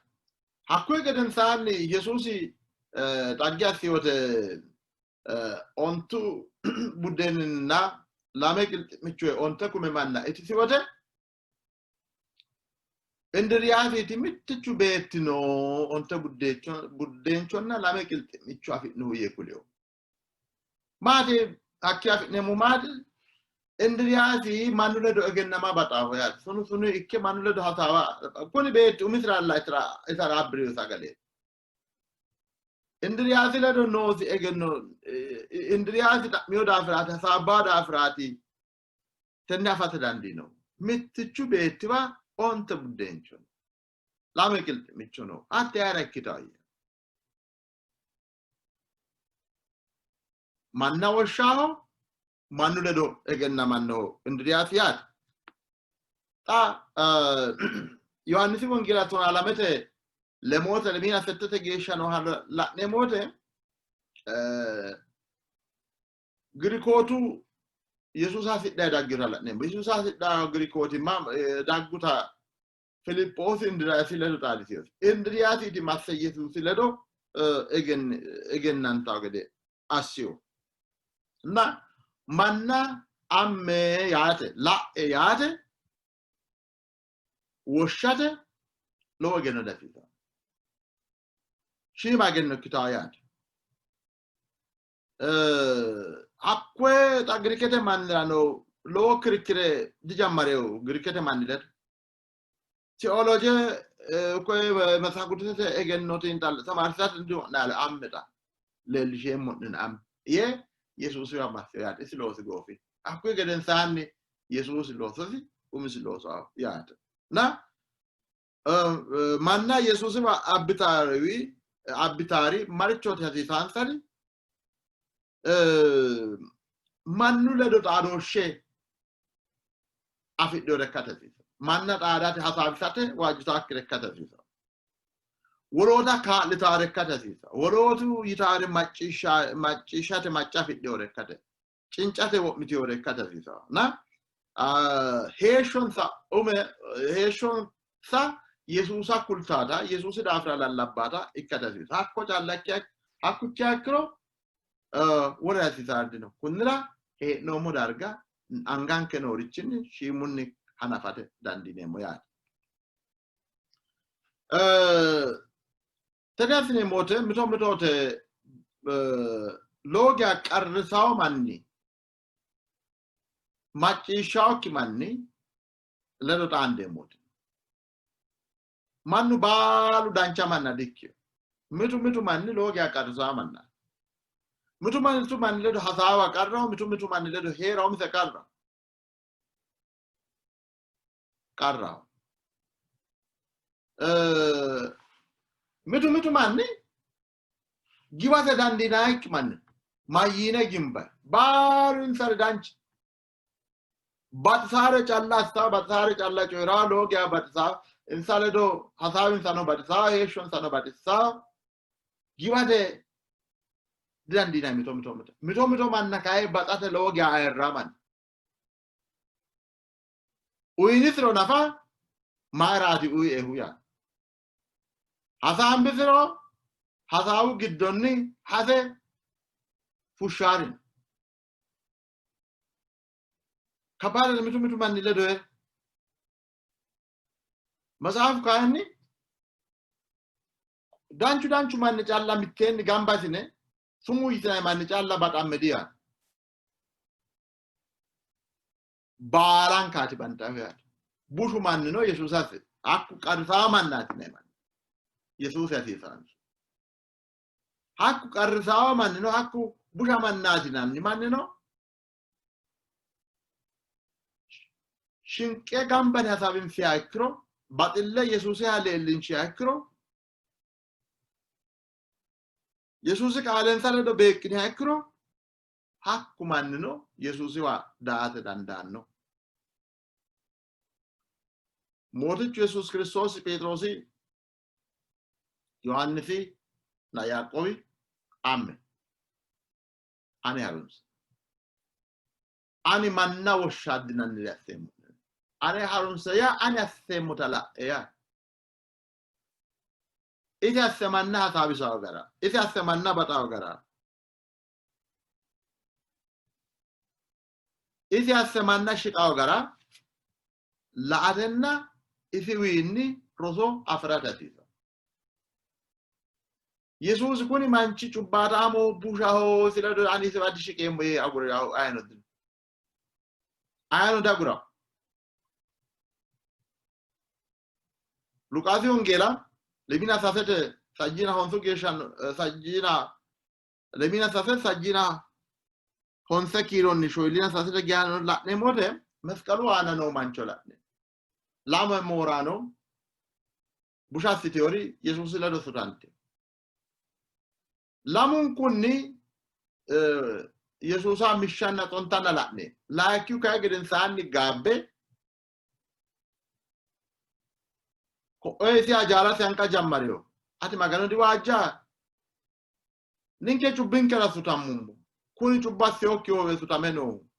[SPEAKER 3] Hakkuyi gedensaanni Yesuusi xagge assi wote ontu buddeeninna lame qilxi'micho onte kume manna itisi wote Indiriyaasiiti mittichu beetti no onte buddeenchonna lame qilxi'micho afi'nohu yee kulino. Maati hakki afi'neemmo maati? Indiriyaasi mannu ledo egennama baxaaho yaate. Sunu sunu ikke mannu ledo hasaawa. Kuni beetti umisira alla itara abbiriyo sagale. Indiriyaasi ledo noosi egenno Indiriyaasi xa'miyo daafiraati hasaabbaa daafiraati tenne afate dandiino. Mittichu beettiwa onte buddeencho no. Lame qilxi'micho no. Hatte ayera ikkitayya? Manna woshshaho, mannu ledo egennamannoho Indiriyaasi yaate. Xa Yohaannisi Wongeela tonaa lamete lemoote lemiina settete geeshsha nooha la'neemmo wote Girikootu Yesuusa hasidhayi daggita la'neemmo. Yesuusa hasidhaa Girikooti dagguta Filiphoosi Indiriyaasi ledo xaadisinosi. Indiriyaasiiti masse Yesuusi ledo egennantawo gede assino. Na manna amme yaate la'e yaate woshshate lowo egenno dafidhino. Shiima egenno ikkitawo yaate. Hakkoye xa Girikete mannirano lowo kirikire dijammarewo Girikete manni ledo. Teoloje koye Metsaaf Qidduusete egenno xiinxall tamaarsiisate diwo'naale amme xa leellisheemmo'nena amme yee Yesuusiwa masse yaate isi loosi goofi. Hakkuyi gedensaanni Yesuusi loososi umisi looso yaate. Na manna Yesuusiwa abbitaariwi abbitaari marichooti hasiisaansari mannu ledo xaadooshshe afidhinore ikkate hasiisanno. Manna xaadate hasaawisate waajjitaakkire ikkate hasiisanno. Woloota kaa'litaare ikkate hasiisanno. Wolootu yitaare macciishshate macca afidhinore ikkate, cincate wo'mitinore ikkate hasiisanno. Na heeshshonsa ume heeshshonsa Yesuusa kultaata, Yesuusi daafira lallabbaata ikkate hasiisanno. Hakko calla hakku ikkiha ikkiro wole hasiisaari dino. Kunnira hee'noommo darga anganke noorichinni shiimunni hanafate dandiineemmo yaate. Tenne assineemmo wote mito mitote lowo geya qarrisawo manni macciishshaokki manni ledo xaandeemmote. Mannu baalu dancha manna dikkino. Mitu mitu manni lowo geya qarrisawo manna. Mitu mitu manni ledo hasaawa qarraho, mitu mitu manni ledo hee'ra umise qarraho. Qarraho. Mitu mitu manni giwate dandiinayikki manni mayyiine gimbayi baalunsari dancha. Baxisaare calla assitawo, baxisaare calla coyi'rawo, lowo geya baxisawo, insa ledo hasaawinsano baxisawo, heeshshonsano baxissawo. Giwate didandiinanni mito mito mito mito mito manna kayi baxate lowo geya ayirraa manna. Uyinisiro nafa mayiraati uyiehu yaanno. Hasaambisiro hasaawu giddonni hase fushshaarino. Kabbaadete mitu mitu manni ledo hee're. Matsaafu kayinni danchu danchu manni calla mitteenni gamba yitine sumuu yitinanni manni calla baxamme diyaanno. Baalankaati banxaahu yaate. Bushu mannino Yesuusi hasi hakku qarrisaa mannaati yinanni manni Yesuusi hasiisanno. Hakku qarrisaa mannino hakku busha mannaati yinanni mannino shinqe gamba yine hasaawinsiha ikkiro baxille Yesuusiha leellinshiha ikkiro Yesuusi qaalensa ledo beeqqiniha ikkiro hakku mannino Yesuusiwa daate dandaanno. Mootichu Yesuusi Kiristoosi Pheexiroosi, Yohaannisi na Yaaqoobi amme ane harunse. Ani manna woshshaaddinannire asseemmo'ne. Ane harunse yaa ani asseemmota la'e yaa. Isi asse manna hasaawisawo gara, isi asse manna baxawo gara, isi asse manna shiqawo gara la''atenna isiwiinni roso afi'rate hasiisanno. Yesuusi kuni manchi cubbaataamo bushaho isi ledo ani isiwa dishiqeemmo yee agurinohu ayino dino. Ayino diagurino. Luqaasi Wongeela lemina sasete sajjiina honsu geeshsha sajjiina lemina sase sajjiina honse kiironni shoyillina sasete geano la'neemmo wote mesqalu aana noo mancho la'ne lame mooraano busha assitewori Yesuusi ledo sutante lamunkunni Yesuusa mishshanna xontanna la'ne layikkihu kayi gedensaanni gaabbe ko'oye isi jaalasi hanqa jammarino ati Magano diwaajja ninke cubbinkera sutammummo kuni cubbo assinokki hoowe sutame noohu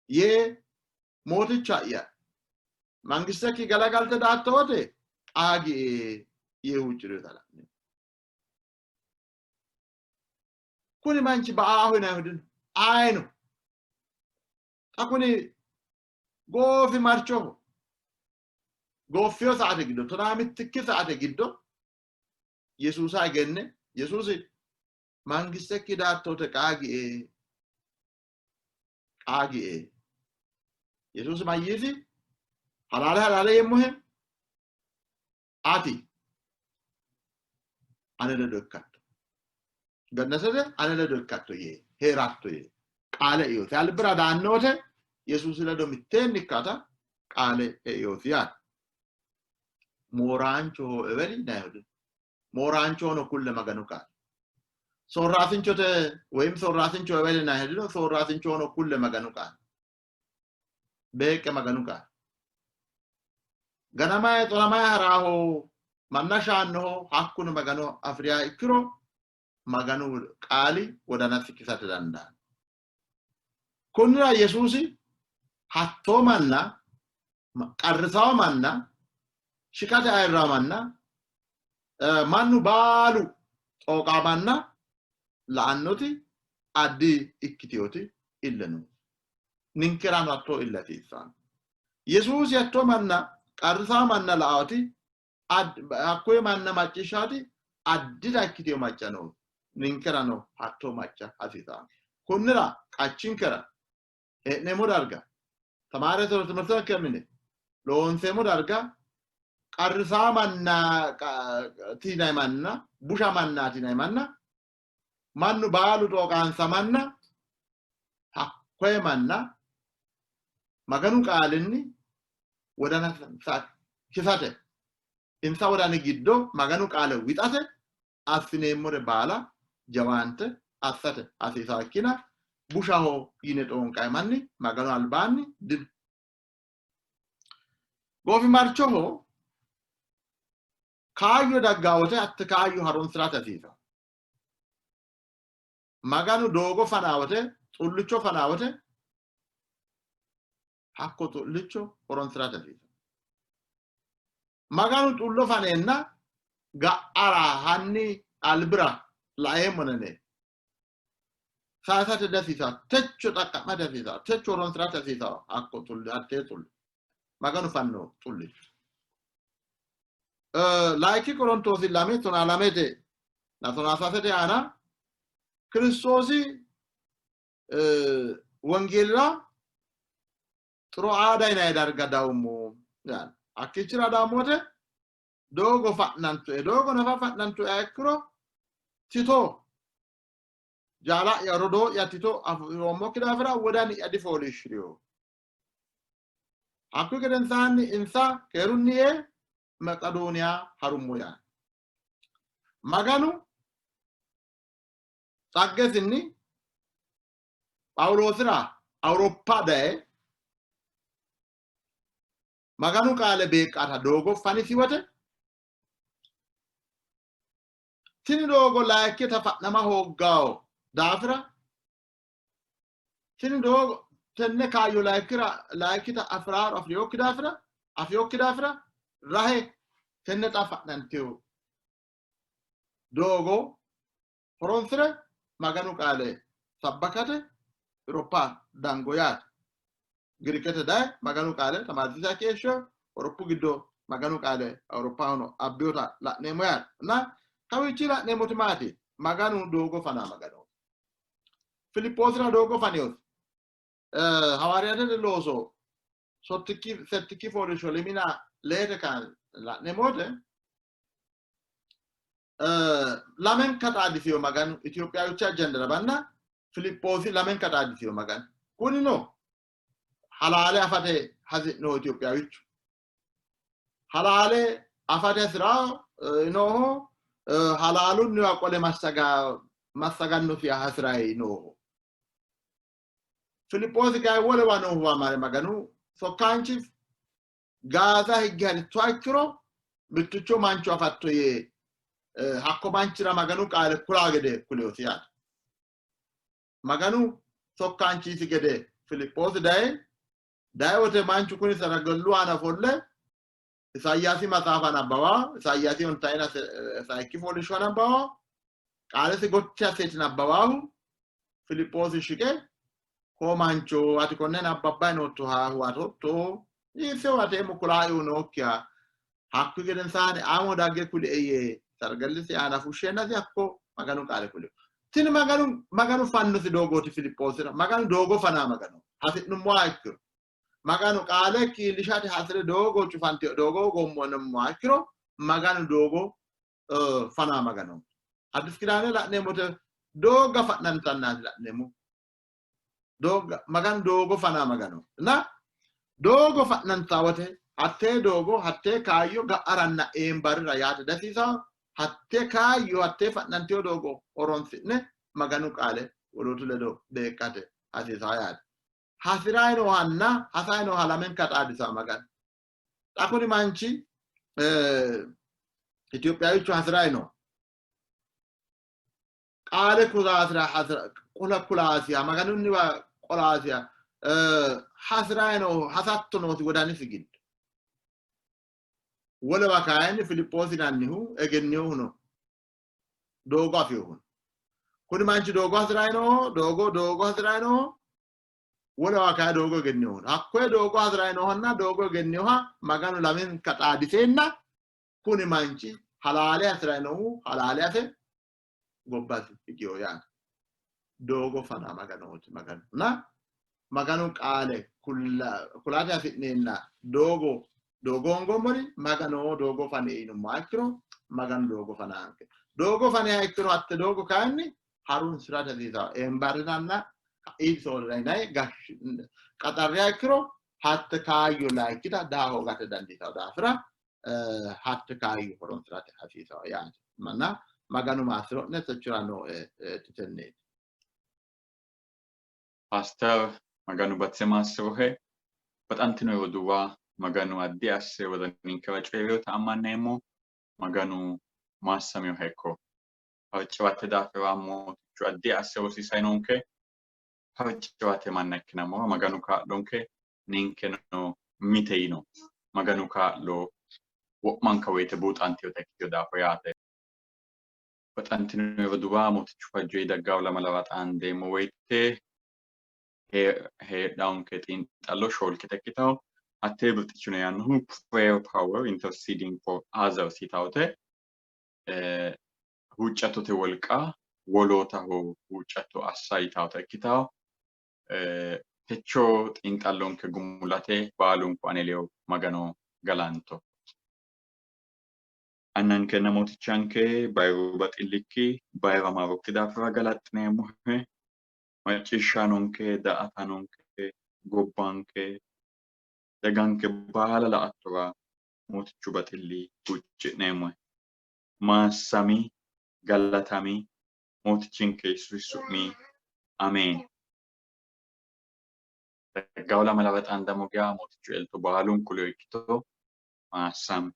[SPEAKER 3] yee mooticha'ya mangistekki galagalte daatto wote qaagie yee huucci'rinota la'neemmo. Kuni manchi ba'aahu yinannihu dino, ayino. Xa kuni goofimarchoho gooffino saate giddo tonaa mittikki saate giddo Yesuusa egenne Yesuusi mangistekki daattote qaagie qaagie. Yesuusi mayyiisi? Halaale halaale yeemmohe ati ane ledo ikkatto gannatete ane ledo ikkatto yee hee'ratto yee qaale eosi. Albira daanno wote Yesuusi ledo mitteenni ikkata qaale eosi yaate. Mooraanchoho eweli yinannihu mooraanchohono kulle Maganu qaale. Soorraasinchote woyim soorraasincho eweli yinannihu soorraasinchohono kulle Maganu qaale. Beeqqe Maganu qaale. Ganamaye xonamaye haraaho manna shaannoho hakkuno Magano afi'riha ikkiro Maganu qaali wodanasi kisate dandaanno. Kunnira Yesuusi hattoo manna qarrisawo manna shiqate ayirraa manna mannu baalu xooqaa manna la'annoti addi ikkitinoti ille noosi. Ninkerano hattoo ille hasiissanno. Yesuusi hattoo manna qarrisawo manna la'aoti hakkoye manna macciishshaati addita ikkitino macca noosi. Ninkerano hattoo macca hasiisanno. Kunnira qachinkera hee'neemmo darga, tamaarete timirte mine, loonseemmo darga qarrisaa manna tiinay manna, busha manna tiinay manna, mannu baalu xooqaansa manna, hakkoye manna Maganu qaalinni wodana kisate, insa wodani giddo Maganu qaale wixate assineemmore baala jawaante assate hasiisaakkina bushaho yine xoonqay manni Maganu albaanni dino. Goofimarchoho kaayyo daggaa wote hatte kaayyo harunsirate hasiisanno. Maganu doogo fanaa wote, xullicho fanaa wote hakko xullicho horonsirate hasiisanno. Maganu xullo faneenna ga'ara hanni albira laeemmo nene saysate dihasiisanno. Techo xaqqa'mate hasiisanno. Techo horonsirate hasiisanno. Hakko xulli hattee xulli Maganu fanno xullicho. Layinki Qorontoosi lame tonaa lamete na tonaa sasete aana Kiristoosi wongeelira Xiroaada yinanni darga dawummo yaanno. Hakkiichira dawummo wote doogo fa'nantoe, doogo nafa fa'nantoe ikkiro Tito jaala'ya rodoo'ya Tito afi'roommokki daafira wodani'ya difooliishshi'rino. Hakkuyi gedensaanni insa keerunni yee Meqedooniya harummo yaanno. Maganu xaggesinni Phaawuloosira Awuroppa daye Maganu qaale beeqqata doogo fanisi wote tini doogo layikkita fa'nama hooggawo daafira tini doogo tenne kaayyo layikkira layikkita afi'raaro afi'rinokki daafira afinokki daafira rahe tenne xa fa'nantino doogo horoonsi're Maganu qaale sabbakate Awuroppa dango yaate. Girikete daye Maganu qaale tamaarsiisa keeshsho Awuroppu giddo Maganu qaale Awuroppahono abbiyota la'neemmo yaate. Na kawiichi la'neemmoti maati? Maganu doogo fana Magano. Filiphoosira doogo faniyoosi. Hawaariyaatete looso sottikki settikki fooliishsho limina leete kan la'neemmo wote lamenka xaadisiyo Maganu Itiyophiyawicha jandarabanna Filiphoosi lamenka xaadisiyo Maganu. Kunino halaale afate hasi'noho Itiyophiyawichu. Halaale afate hasi'ra nooho halaalunniwa qole massagannosiha hasi'ray nooho. Filiphoosi kayi wolewa noohuwa mare Maganu sokkaanchi Gaaza higge harittoha ikkiro mitticho mancho afatto yee hakko manchira Maganu qaale kulaa gede kuleyosi yaate. Maganu sokkaanchisi gede Filiphoosi daye daye wote manchu kuni saragallu aana ofolle Isayaasi maxaafa nabbawa, Isayaasi ontayina sayikki fooliishsho nabbawa, qaalesi gotti asseeti nabbawaahu Filiphoosi shiqe koo mancho ati konne nabbabbayi noottoha huwatotto? Ise huwateemmo kulaaehu nookkiha. Hakkuyi gedensaani amo dagge kulie yee sargallisi aana fushsheennasi hakko Maganu qaale kulio. Tini Maganu Maganu fannosi doogooti Filiphoosira. Maganu doogo fanaa Maganu hasi'nummoha ikkiro Maganu qaale iillishate hasi're doogo cufantino doogo gommoonummoha ikkiro Maganu doogo fanaa Maganu. Haddis Kidaane la'neemmote doogga fa'nantannaati la'neemmo. Doogga Maganu doogo fanaa Maganu. Na doogo fa'nantaa wote hattee doogo hattee kaayyo ga'aranna eembarira yaate dasiisawo hattee kaayyo hattee fa'nantino doogo horonsi'ne Maganu qaale wolootu ledo beeqqate hasiisaa yaate. Hasi'rayi noohanna hasayi nooha lamenka xaadisaa Maganu. Xa kuni manchi Itiyophiyawichu hasi'rayi no. Qaale kulaasira kula kulaasiya Maganunniwa qolaasiya hasi'rayi no hasatto noosi wodanisi giddo. Wolewa kayinni Filiphoosi yinannihu egenninohu no. Doogo afinohu no. Kuni manchi doogo hasi'rayi nooho, doogo doogo hasi'rayi nooho, wolewa kayi doogo egenninohu no. Hakkoye doogo hasi'rayi noohanna doogo egenninoha Maganu lamenka xaadiseenna kuni manchi halaale hasi'rayi noohu halaale afe gobbasi higino yaate. Doogo fana Maganooti Maganu. Na Maganu qaale kulate hasi'neenna doogo doogo hoongoommori Magano doogo fane yinummoha ikkiro Maganu doogo fanaanke. Doogo faneha ikkiro hatte doogo kayinni harunsirate hasiisanno. Eembarrinanna ka'i soorra yinayi qaxarriha ikkiro hatte kaayyo layikkita daa hoogate dandiitanno daafira hatte kaayyo horonsirate hasiisanno yaate. Manna Maganu maassiro'ne techora nooe titenneeti.
[SPEAKER 2] Paaster Maganu batise maassirohe. Baxantino roduuwa Maganu addi asse wodaninkera coyi'rinota ammanneemmo. Maganu maassaminoha ikko. Farci'rate daafira Mootichu addi asse rosiisay noonke. Farci'rate manna ikkinammora Maganu kaa'lonke. Ninkeno mite yino. Maganu kaa'lo wo'manka woyite buuxantinota ikkitino daafo yaate. Baxantino roduuwa Mootichu fajjoyi daggawo lamalara xaandeemmo woyite heedhawonke xiinxallo shoolkete ikkitawo. Hattee birxichino yaannohu Prayer Power Interceding for Others yitawote. Huuccattote wolqa wolootaho huuccatto assa yitawota ikkitawo. Techo xiinxallonke gumulate baalunku ane ledo Magano galanto. Annankenna Mootichanke bayiru baxillikki bayira maarokki daafira galaxxineemmohe. Macciishshaanonke, daa''ataanonke, gobbanke, daganke baala la''attora Mootichu baxilli huucci'neemmohe. Maassami, galatami, Mootichinke Yesuusi su'mi Ameen. Daggawo lamala baxaandamo geya Mootichu elto baalunku ledo ikkito. Maassami.